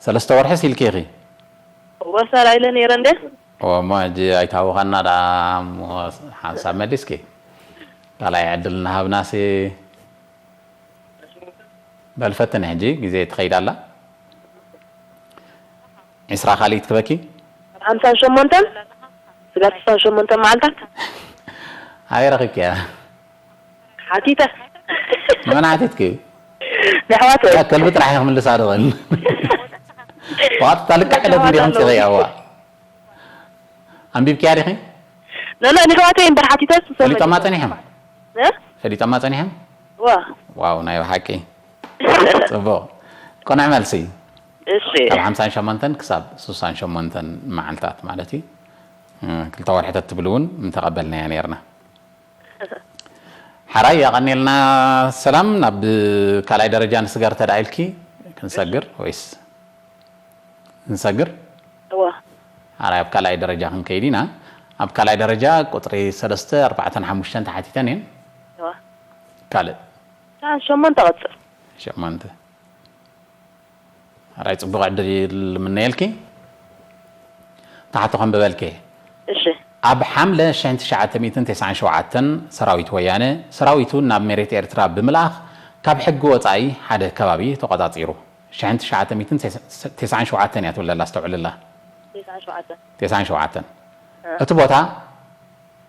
ሰለስተ ወርሒ ሲልኪ ኢኺ። እወ፣ ሰራ ኢለ ነይረ እንደ። እወ፣ እሞ ሕጂ ኣይትሃውኸና ደኣ፣ እሞ ሓንሳብ መሊስኪ። ካልኣይ ዕድል እናሃብናሲ። በል ፈትኒ ሕጂ፣ ግዜ ትኸይድ ኣላ። ዒስራ ካልኢት ክበኪ? ሓምሳን ሸሞንተን፣ ስጋብ ስሳን ሸሞንተን መዓልታት። ኣበይ ረኺብኪያ? ሓቲተ። ንመን ሓቲትኪ? ንኣሕዋተይ። እዛ ከልቢ ጥራሕ እየ ክምልሳ ድኽእል። ብቐጥታ ልክዕ ዕለት እንዲኹም ኣለዉ። ጽበያዋ። ኣንቢብኪያ ዲኺ? ኖ፣ ኖ፣ ንኣሕዋተይ እምበር ሓቲተ፣ ንሶም ፈሊጦማ መሊሶም። ጸኒሖም? እ? ፈሊጦማ ጸኒሖም? ዋ። ዋው፣ ናይ ብሓቂ። ጽቡቕ። ቅኑዕ መልሲ። እሺ። ካብ ሓምሳን ሸሞንተን ክሳብ ስሳን ሸሞንተን መዓልታት ማለት እዩ። እ፣ ክልተ ወርሒ ተትብል እውን ምተቐበልናያ ነይርና። ሓራይ የቐንየልና። ሰላም፣ ናብ ካልኣይ ደረጃ ንስገር ተዳኢልኪ ክንሰግር ወይስ ንሰግር? እዋ። ሓራይ ኣብ ካልኣይ ደረጃ ክንከይድ ኢና። ኣብ ካልኣይ ደረጃ ቁፅሪ ሰለስተ፣ ኣርባዕተን ሓሙሽተን ተሓቲተን እየን። እዋ። ካልእ? እታ ሸሞንተ ቀፅል። ሸሞንተ። ሓራይ ጽቡቕ ዕድል ይምነየልኪ። ተሓቶ ከንብበልኪ። እሺ። ኣብ ሓምለ ሽሕን ትሽዓተ ሚእትን ተስዓን ሸውዓተን ሰራዊት ወያነ ሰራዊቱ ናብ መሬት ኤርትራ ብምልኣኽ ካብ ሕጊ ወጻኢ ሓደ ከባቢ ተቖጻጺሩ። ሽሕን ትሽዓተ ሚእትን ተስዓን ሸውዓተን እያ ትብል ዘላ፣ ኣስተውዕልላ። ተስዓን ሸውዓተን። ተስዓን ሸውዓተን። እ። እቲ ቦታ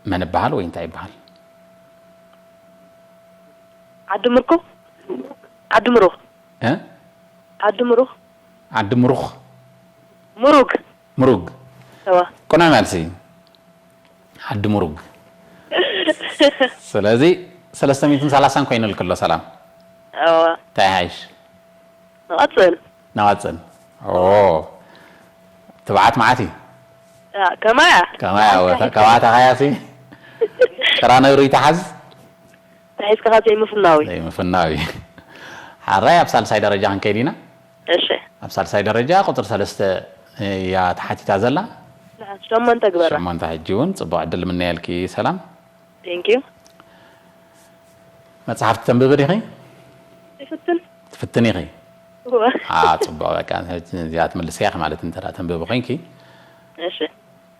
መን ይበሃል ወይ እንታይ ይበሃል? ዓዲ ምርኩ? ዓዲ ምሩኽ። እ? ዓዲ ምሩኽ። ዓዲ ምሩኽ። ምሩግ። ምሩግ። እዋ። ቅኑዕ መልሲ። ዓዲ ምሩግ። ስለዚ ሰለስተ ሚእትን ሰላሳን ኮይኑልኪ ኣሎ ሰላም። እዋ። እንታይ ይሓይሽ? ንቐጽል። ንቐጽል። ኦ። ትብዓት መዓት እዩ። ያ፣ ከማያ። ከማያ፣ ወታ-፣ ከባታ ካያሲ። ጥራ ነብሪ ይተሓዝ። ተሒዝካ ዘይምፍናዊ። ዘይምፍናዊ። ሓራይ ኣብ ሳልሳይ ደረጃ ክንከይድ ኢና። እሺ። ኣብ ሳልሳይ ደረጃ ቁጽሪ ሰለስተ እያ ተሓቲታ ዘላ። ንዓ፣ ሸሞንተ ግበራ። ሸሞንተ ሕጂ እውን ጽቡቕ ዕድል ምነየልኪ ሰላም። Thank you። መጽሓፍ ትተንብቢ ዲኺ? ይፍትን። ትፍትን ኢኺ? እወ። አ፣ ጽቡቕ፣ በቃ፣ እዚኣ ትምልስያ ኢኺ ማለት እንተ ደኣ ተንብቢ ኮይንኪ። እሺ።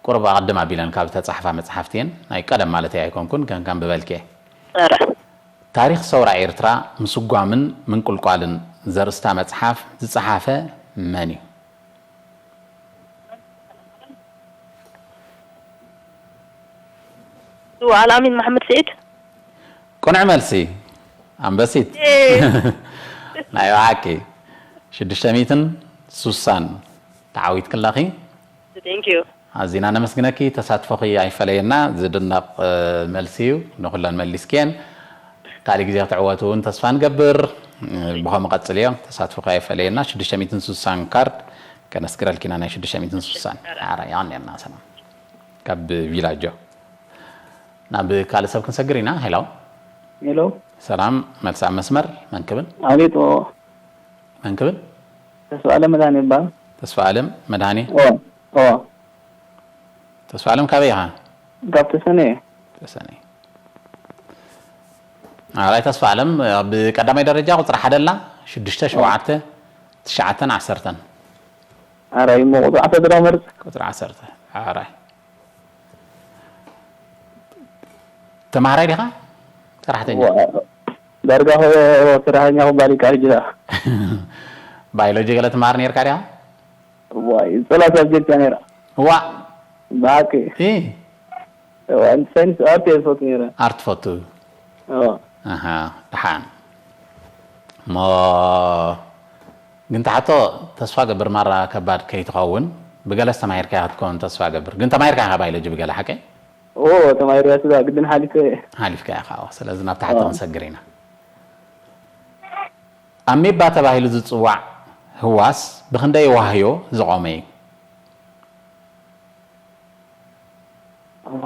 ቁሩብ ኣቐድም ኣቢለን ካብ ተጻሕፋ መጽሓፍቲ እየን። ናይ ቀደም ማለት ኣይኮንኩን፣ ግን ከንብበልኪ እየ። ኧረ። ታሪኽ ሰውራ ኤርትራ ምስጓምን ምንቁልቋልን ዘርእስታ መጽሓፍ ዝጸሓፈ መን እዩ? እዋ፣ ኣልኣሚን መሓመድ ስዒድ። ቅኑዕ መልሲ ኣንበሲት። ኤ። ናይ ብሓቂ ሽዱሽተ ሚእትን ስሳን ተዓዊትክላኺ። Thank you። ኣዚና ነመስግነኪ። ተሳትፎኺ ኣይፈለየና። ዝድነቕ፣ እ፣ መልሲ እዩ። ንኹለን መሊስክየን። ካልእ ግዜ ክትዕወቱ እውን ተስፋ ንገብር። እ፣ ብኸምኡ ቀጽልዮ። ተሳትፎኺ ኣይፈለየና። ሽዱሽተ ሚእትን ስሳን ካርድ ከነስግረልኪ ኢና፣ ናይ ሽዱሽተ ሚእትን ስሳን። ሓራይ የቐንየልና ሰላም። ካብ ቪላጆ ናብ ካልእ ሰብ ክንሰግር ኢና። ሄሎ። ሄሎ። ሰላም፣ መልሲ ኣብ መስመር። መን ክብል? ኣቤት፣ ኦ። መን ክብል? ተስፋኣለም መድሃኔ ይበሃል። ተስፋኣለም መድሃኔ? ኦ፣ ኦ። ተስፋኣለም ካበይ ኢኻ? ካብ ተሰነየ። ተሰነየ። ኣራይ ተስፋኣለም፣ ኣብ ቀዳማይ ደረጃ ቁጽሪ ሓደ ኣላ፣ ሽዱሽተ፣ ሸውዓተ፣ ትሽዓተን ዓሰርተን። ኣራይ እሞ ቁጽሪ ዓሰርተ ዶ መርጽ? ቁጽሪ ዓሰርተ። ኣራይ። ተማሃራይ ዲኻ? ሰራሕተኛ? ዋ፣ ዳርጋ ኸ ሰራሕተኛ ክባል ይከኣል ጅራ። ባዮሎጂ ገለ ትመሃር ነይርካ ዲኻ? ዋይ፣ ጸላ ሳብጀክት እያ ነይራ። ዋ። ብሓቂ። እ። ዋ፣ ሳይንስ ኣርት እየ ዝፈቱ ነይረ። ኣርት ትፈቱ? ዋ። ኣሃ፣ ደሓን። እሞ ግን ትሓቶ ተስፋ ገብር ማራ ከባድ ከይትኸውን፣ ብገለስ ተማሂርካያ ክትከውን ተስፋ ገብር። ግን ተማሂርካ ኢኻ ባዮሎጂ ብገለ ሓቀይ? ኦ፣ ተማሂርያ ስጋ ግድን ሓሊፈ። ሓሊፍካ ኢኻ። ስለዚ ናብ ትሓቶ ኣዎ። ክንሰግር ኢና። ኣሜባ ተባሂሉ ዝጽዋዕ ህዋስ ብኽንደይ ዋህዮ ዝቖመ እዩ? እዋ፣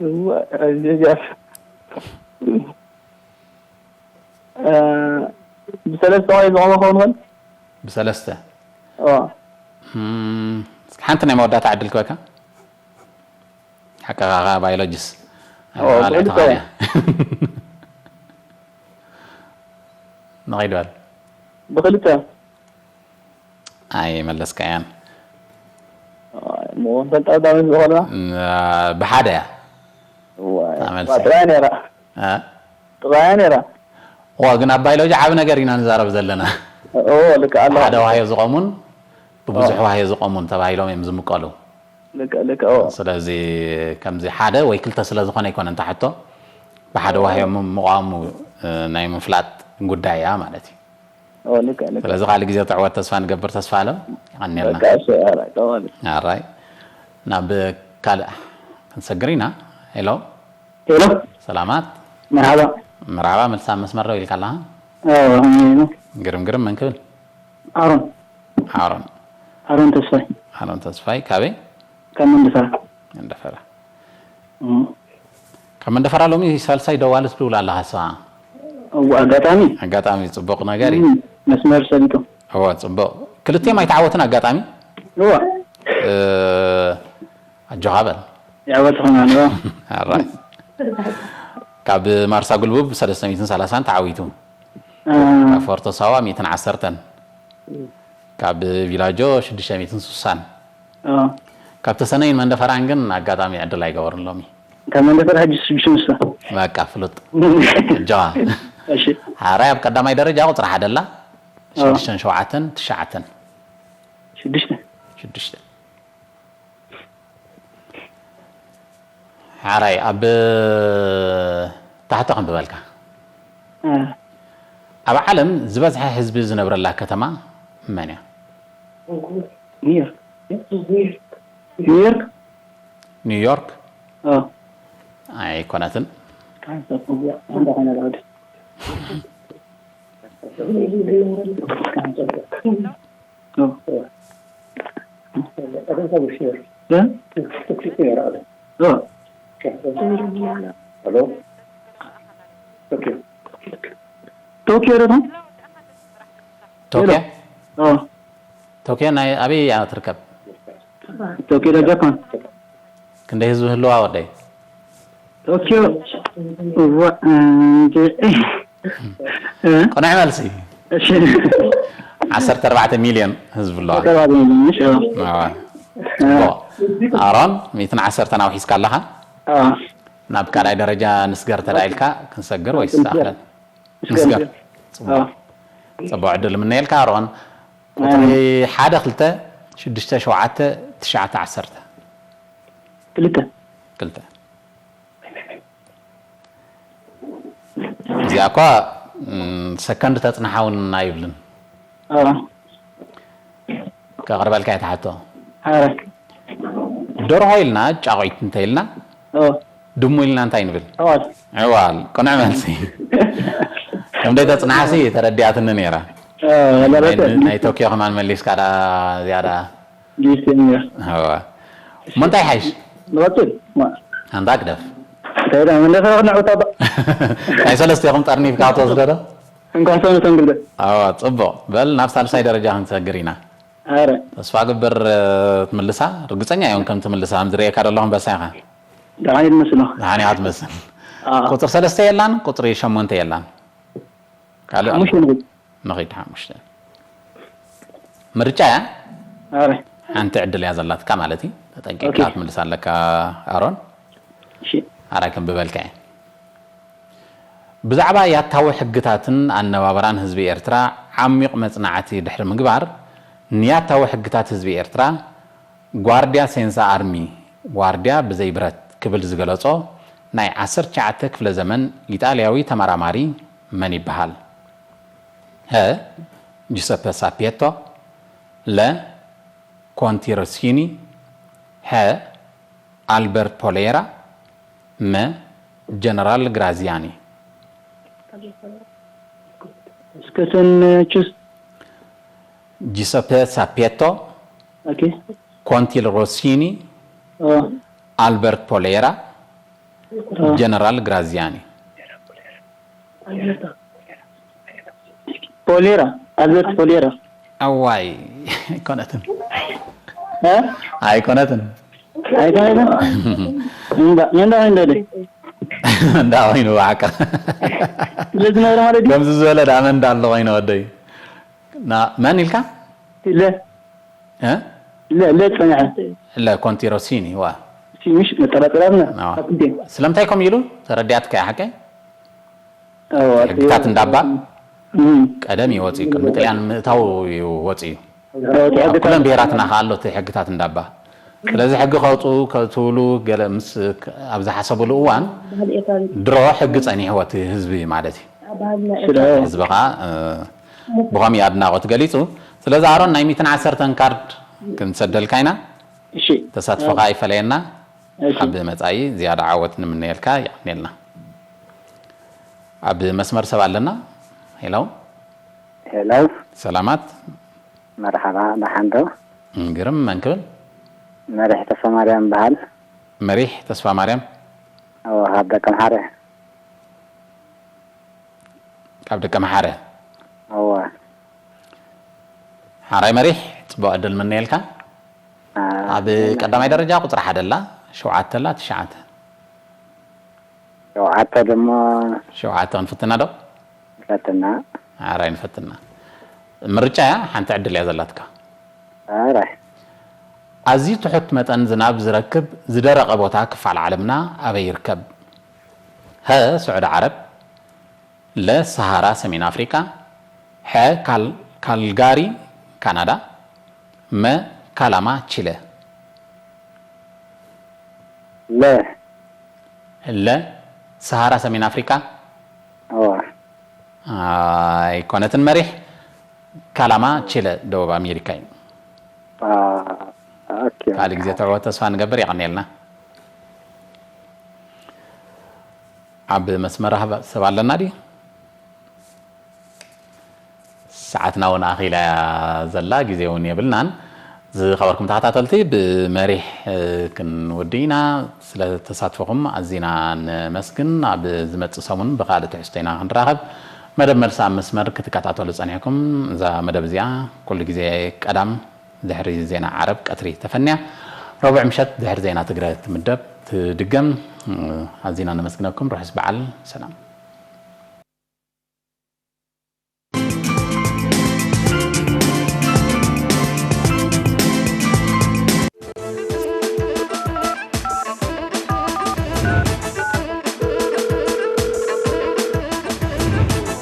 እዋ፣ እዚኣ እ፣ ብሰለስተ ወይ ዝቖመ ክኸውን ይኽእል? ብሰለስተ? እዋ። እም፣ እስኪ ሓንቲ ናይ መወዳእታ ዕድል ክበካ። ሓቅኻ፣ ባዮሎጂስ። ኦ፣ ኣባል ብክልተ። ዕጥቃ እያ። ንኸይድ በል። ብክልተ። ኣይመለስካያን። እሞ፣ ፈልጣ ዳመ ዝኾና? ን-፣ ብሓደ እያ። እዋ፣ እታ መልሲ። እዋ፣ ጥራይ ነይራ። እ? ጥራይ ነይራ። እዋ፣ ግን ኣብ ባዮሎጂ ዓቢ ነገር ኢና ንዛረብ ዘለና። ኦ፣ ልክዕ ኣለኻ። ሓደ ዋህዮ ዝቖሙን ብብዙሕ ኦ። ዋህዮ ዝቖሙን ተባሂሎም እዮም ዝምቀሉ። ልክዕ፣ ልክዕ፣ ኦ። ስለዚ ከምዚ ሓደ ወይ ክልተ ስለ ዝኾነ ኣይኮነን እታ ሕቶ። ብሓደ ኦ። ዋህዮ ም-፣ ምቋሙ፣ እ፣ ናይ ምፍላጥ ጉዳይ እያ ማለት እዩ። ኦ፣ ልክዕ፣ ልክዕ። ስለዚ ካልእ ግዜ ጥዕወት ተስፋ ንገብር፣ ተስፋ ኣለም። የቐንየልና። በቃ፣ እሺ፣ ኣራይ፣ ጠዋሊ። ኣራይ። ናብ ካልእ ክንሰግር ኢና። ሄሎ። ሄሎ። ሰላማት። መርሓባ። መርሓባ፣ መልሳ መስመር ደው ኢልካ ኣለኻ። ኣዎ፣ ከመይ ኢሉ? ግርም፣ ግርም፣ መን ክብል? ኣሮን። ኣሮን። ኣሮን ተስፋይ። ኣሮን ተስፋይ፣ ካበይ? ካብ መንደፈራ። መንደፈራ። እም። ካብ መንደፈራ ሎሚ ሳልሳይ ደዋሊ ትድውል ኣለኻ፣ እሳ። እዋ፣ ኣጋጣሚ። ኣጋጣሚ፣ ጽቡቕ ነገር እዩ። እም፣ መስመር ሰሊጡ። እዋ፣ ጽቡቕ። ክልቲኦም ኣይተዓወቱን ኣጋጣሚ? እዋ። እ፣ ኣጆኻ በል። ይዓወት ይኾናል፣ እዋ። ኣራይ። ካብ ማርሳ ጉልቡብ ሰለስተ ሚእትን ሰላሳን ተዓዊቱ። እ። ካብ ፎርቶ ሳዋ ሚእትን ዓሰርተን። ካብ ቪላጆ ሽዱሽተ ሚእትን ስሳን። እ። ካብ ተሰነይን መንደፈራን ግን ኣጋጣሚ ዕድል ኣይገበሩን ሎሚ። ካብ መንደፈራ ሕጂ ሽዱሽተ ስሳ። በቃ ፍሉጥ። ጃ። እሺ። ሓራይ ኣብ ቀዳማይ ደረጃ ቁጽሪ ሓደ ኣላ። እ። ሽዱሽተን ሸውዓተን ትሽዓተን። ሽዱሽተ። ሽዱሽተ። ሓራይ ኣብ ታሕቲ ከንብበልካ። እ። ኣብ ዓለም ዝበዝሐ ህዝቢ ዝነብረላ ከተማ መን እያ? ኒውዮርክ። ኒውዮርክ? ኒውዮርክ? ኦ። ኣይኮነትን። ኦ። እ? ኦ። ቶኪዮ ዶ? ቶኪዮ? ሄሎ። ኦ። ቶኪዮ ናይ ኣበይ እያ ትርከብ? ቶኪዮ ዶ ጃፓን? ክንደይ ህዝቢ ህልዋ ወደይ? ቶኪዮ፣ እዋ፣ እንደ-፣ እ? ቅኑዕ መልሲ። እሺ። ዓሰርተ ኣርባዕተ ሚልዮን ህዝቢ ኣለዋ። ዓሰርተ ኣርባዕተ ሚልዮን፣ እሺ፣ ኦ። እዋ። እ። ጽቡቕ። ኣሮን፣ ሚእትን ዓሰርተን ኣውሒስካ ኣለኻ። እ። ናብ ካልኣይ ደረጃ ንስገር ተዳ ኢልካ ክንሰግር ወይስ ንስገር። ኣኽለን? ንስገር። ንስገር። ጽቡቕ። እ። ጽቡቕ ዕድል ምነየልካ ኣሮን። ቁጽሪ ኣሜን። ሓደ፣ ክልተ፣ ሽዱሽተ፣ ሸውዓተ፣ ትሽዓተ፣ ዓሰርተ። ክልተ። ክልተ። እዚኣ እኳ፣ እም፣ ሰከንድ ተጽንሓ እውን ኣይብልን። ኣዎ። ከቕርበልካ እየ ትሓቶ። ኣረ። ደርሆ ኢልና ጫቑት እንተ ኢልና፣ ኣዎ። ድሙ ኢልና እንታይ ንብል? ኣዋል። ኣዋል። ቅኑዕ መልሲ። ከም ደይ ተጽንሓሲ ተረዲኣትኒ ነይራ። ኣዎ፣ ናይ፣ ለበሰ። ናይ ቶኪዮ ከማን መሊስካ ዳ ዝያዳ ዲስ የሚል። እዋ። እሞ እንታይ ሓይሽ? ንቐጽል። ማ-፣ ኣንታ ግደፍ። እንታይ ደኣ፣ መንደፈራ ክነዕውታ ባ? ናይ ሰለስቲኹም ጠርኒፍካ ትወስዶ ዶ? እንኳን ሰው ነሰን ግልገል። ኣዋ፣ ጽቡቕ። በል፣ ናብ ሳልሳይ ደረጃ ክንሰግር ኢና። ኣረ። ተስፋ ግብር፣ እ፣ ትምልሳ? ርግጸኛ እዮም ከም ትምልሳ፣ ከም ዝርእየካ ዘለኹ ኣንበሳ ኢኻ። ደሓን ይመስሎ። ደሓን ኢኻ ትመስል። ኣዎ። ቁጽሪ ሰለስተ የላን፣ ቁጽሪ ሸሞንተ የላን። ካልእ ኣሎ? ሓሙሽተ ንኺድ። ንኺድ ሓሙሽተ። ምርጫ እያ? ኣረ። ሓንቲ ዕድል እያ ዘላትካ ማለት እዩ። ተጠንቂቕካ ኦኬ። ክትምልስ ኣለካ ኣሮን። እሺ። ኣራይ ከንብበልካ እየ። ብዛዕባ ያታዊ ሕግታትን ኣነባብራን ህዝቢ ኤርትራ ዓሚቕ መጽናዕቲ ድሕሪ ምግባር፣ ንያታዊ ሕግታት ህዝቢ ኤርትራ ጓርድያ ሴንሳ ኣርሚ፣ ዋርድያ ብዘይ ብረት ክብል ዝገለጾ ናይ ዓሰርተ ትሽዓተ ክፍለ ዘመን ኢጣልያዊ ተመራማሪ መን ይበሃል? ሀ፣ ጁሰፐ ሳፒየቶ፣ ለ፣ ኮንቲ ሮሲኒ፣ ሀ፣ ኣልበርት ፖሌራ፣ መ፣ ጀነራል ግራዚያኒ። እስከ እተን ቹስ ጂሰፐ ሳፔቶ፣ ኦኬ ኮንቲ ሮሲኒ፣ ኦ ኣልበርት ፖሌራ፣ ኦ ጀነራል ግራዚያኒ። ፖሌራ ኣልበርት ፖሌራ ኣዋይ ኣይኮነትን፣ እ ኣይኮነትን። ኣይኮነትን እንዳ እንዳ እንዳ እንዳ ኮይኑ ብሓቂ ስለዝነበረ ማለት እዩ ከምዚ ዝበለ ዳኣ መን እንዳሎ ኮይኑ ወደይ። ና መን ኢልካ? ለ እ? ለ ለ ጸንሐ ለ ኮንቲ ሮሲኒ ዋ። ሲሚሽ መጠራጠራና አዎ። አጥንቴ ስለምንታይ ከም ኢሉ ተረዲኣትካ እያ ሓቀይ? አዎ ሕግታት እንዳባ እም ቀደም እዩ ወፂኡ፣ ቅድሚ ጥልያን ምእታው እዩ ወፂኡ። አዎ ኣብ ኩለን ብሄራትና ከዓ ኣሎ እቲ ሕግታት እንዳባ። ስለዚ ሕጊ ከውፅኡ ከትብሉ ገለ ምስ ኣብ ዝሓሰብሉ እዋን ድሮ ሕጊ ፀኒሕዎ እቲ ህዝቢ ማለት እዩ። ስለ ህዝቢ ከዓ እ፣ ብኸምኡ ኣድናቖት ገሊፁ። ስለዚ ኣሮን ናይ ሚእትን ዓሰርተን ካርድ ክንሰደልካ ኢና። እሺ ተሳትፎኻ ይፈለየና። እሺ ኣብ መጻኢ ዝያዳ ዓወት ንምነየልካ። የቐንየልና። ኣብ መስመር ሰብ ኣለና። ሄሎ ሄሎ ሰላማት። መርሓባ ደሓን ዶ? ግርም መን ክብል? መሪሕ ተስፋ ማርያም በሃል። መሪሕ ተስፋ ማርያም እወ ካብ ደቀምሓረ። ካብ ደቀምሓረ። እወ ሓራይ መሪሕ ጽቡቕ ዕድል ምነየልካ። ኣብ ቀዳማይ ደረጃ ቁጽሪ ሓደ ኣላ፣ ሸውዓተ ኣላ፣ ትሽዓተ። ሸውዓተ ደሞ ሸውዓተ ክንፍትና ዶ? ፈትና። ሓራይ ንፈትና። ምርጫ እያ፣ ሓንቲ ዕድል እያ ዘላትካ። ኣራይ ኣዝዩ ትሑት መጠን ዝናብ ዝረክብ ዝደረቐ ቦታ ክፋል ዓለምና ኣበይ ይርከብ? ሀ፣ ስዑዲ ዓረብ፣ ለ፣ ሰሃራ ሰሜን ኣፍሪቃ፣ ሐ፣ ካል- ካልጋሪ ካናዳ፣ መ፣ ካላማ ቺለ። ለ ለ፣ ሰሃራ ሰሜን ኣፍሪቃ እወ ኣይኮነትን መሪሕ። ካላማ ቺለ ደቡብ ኣሜሪካ እዩ። አ፣ ኦኬ ካልእ ግዜ ትዕወት ተስፋ ንገብር። የቐንየልና። ኣብ መስመር ሃባ- ሰብ ኣለና ድዩ? ሰዓትና እውን ኣኺላ እያ ዘላ፣ ግዜ እውን የብልናን። ዝኸበርኩም ተኸታተልቲ ብመሪሕ ክንውድእ ኢና። ስለ ተሳትፎኹም ኣዚና ነመስግን። ኣብ ዝመጽእ ሰሙን ብኻልእ ትሕዝቶ ኢና ክንራኸብ። መደብ መልሲ ኣብ መስመር ክትከታተሉ ጸኒሕኩም። እዛ መደብ እዚኣ ኩሉ ግዜ ቀዳም ድሕሪ ዜና ዓረብ ቀትሪ ተፈንያ፣ ረቡዕ ምሸት ድሕሪ ዜና ትግረ ትምደብ ትድገም። ኣዚና ነመስግነኩም። ርሑስ በዓል ሰላም።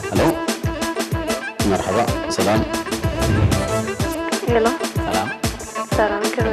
ሄሎ፣ መርሓባ፣ ሰላም። ሄሎ ሰላም። ሰላም፣ ከመይ